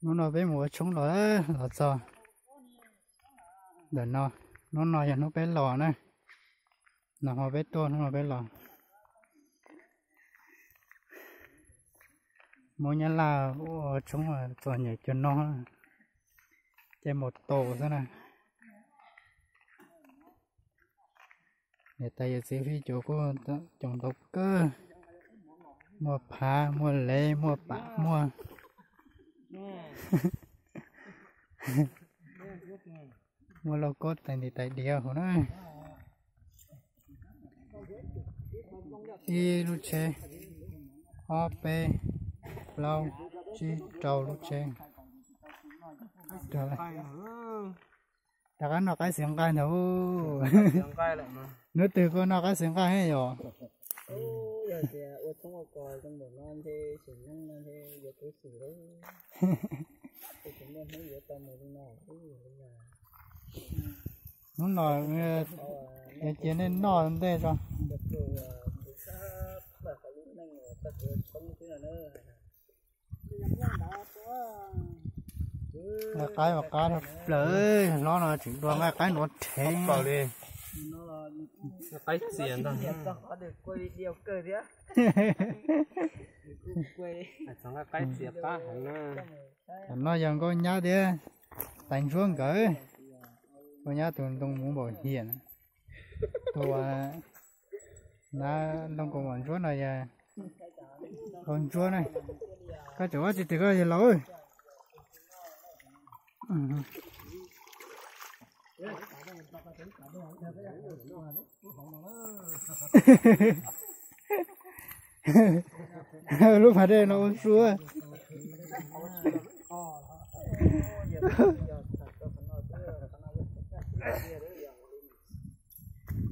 Hnub no peb mus ua tshoob los, los txog ntawm no. Hnub no yog hnub peb los na. Nag hmo peb tuaj, hnub no peb los. Hmoob Nyab Laj ua tshoob txom nyem cuag no, caij mus tau xwb na. Niam tais yawm txiv fij cuav kuj coob ntau kawg, muaj phav, muaj lev, muaj pam, muaj, muaj lauj kaub tais ntim tais diav hauv na. Ib lub tsheb, ob peb plaub tsib rau lub tsheb. Rov qab noj qaib txiav nqaij ntag. Hnub twg kuj noj qaib txiav nqaij yom. Hnub no cia nej noj ntej tso. Nqa qaib ua qab dhau plaws, hlob no tseem dua nqa qaib nuav rhev. Qaib txias ntag. Qaib txias qab heev na. Tam no yog Nkauj Nyab thiab Tais Ntsuab nkawd. Nkauj Nyab tus ntoo muv npaum hiam na. Tus na, ntoo kaus mom ntsuab no yog Nkauj Ntsuab na. Koj tseem ua tsis twg koj yawg laus. Lub pas dej no ua suab.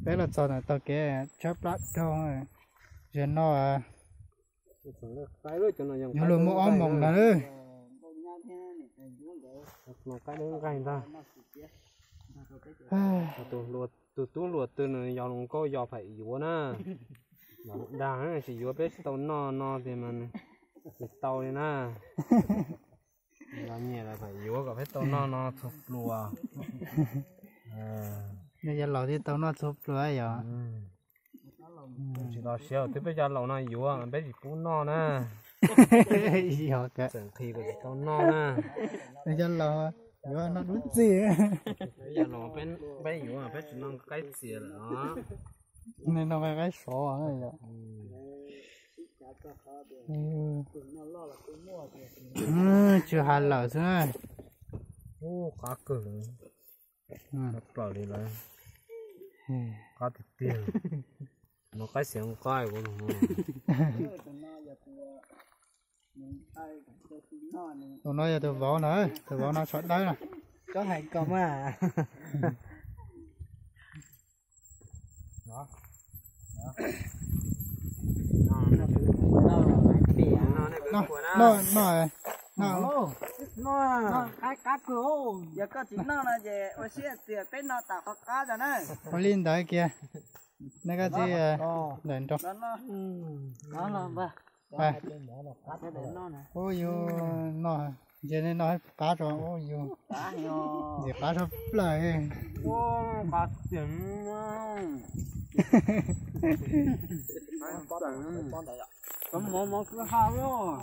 Peb los txog ntawm taug kev tshab plab raug, zaum no yuav luag muaj ob moos ntag. Tus tub hluas twg nws yog hluas nkauj yog phaim yuav na. Dag tsis yuav peb tsis tau noj no tiag mas tsis tau li na. Yog nyiam lawm phaim yuav kom peb tau noj no txhua pluas. Yog cov laus thiaj tau noj txhua pluas yom. Tsis los siav twb peb cov laus no yuav peb tsis pub noj na. Txawm nqhis kom tsis tau noj na. Cov laus yuav noj dub txig. Yog laus peb yuav peb tsis noj qaib txias lawm os. Nej noj qaib sov yom. Tsw ha lawm xwb. Qab kawg. Plaws li lawm. Qab tiag tiag. No qaib xiav nqaij. Tus no yog tus vauv na, tus vauv no tsho dawb na. Koj hais ko mas. No, no, no, no. Yog koj tsis noj no ces ua siab tias peb noj tas qhov qab tso na. Ua li ntawd kiag. Nej koj tsis ntawm nrog. Ub yus no, ntshe nej noj qab tso ub yus. Ntxim qab tshaj plaws. Mov mov kwj ha lawm.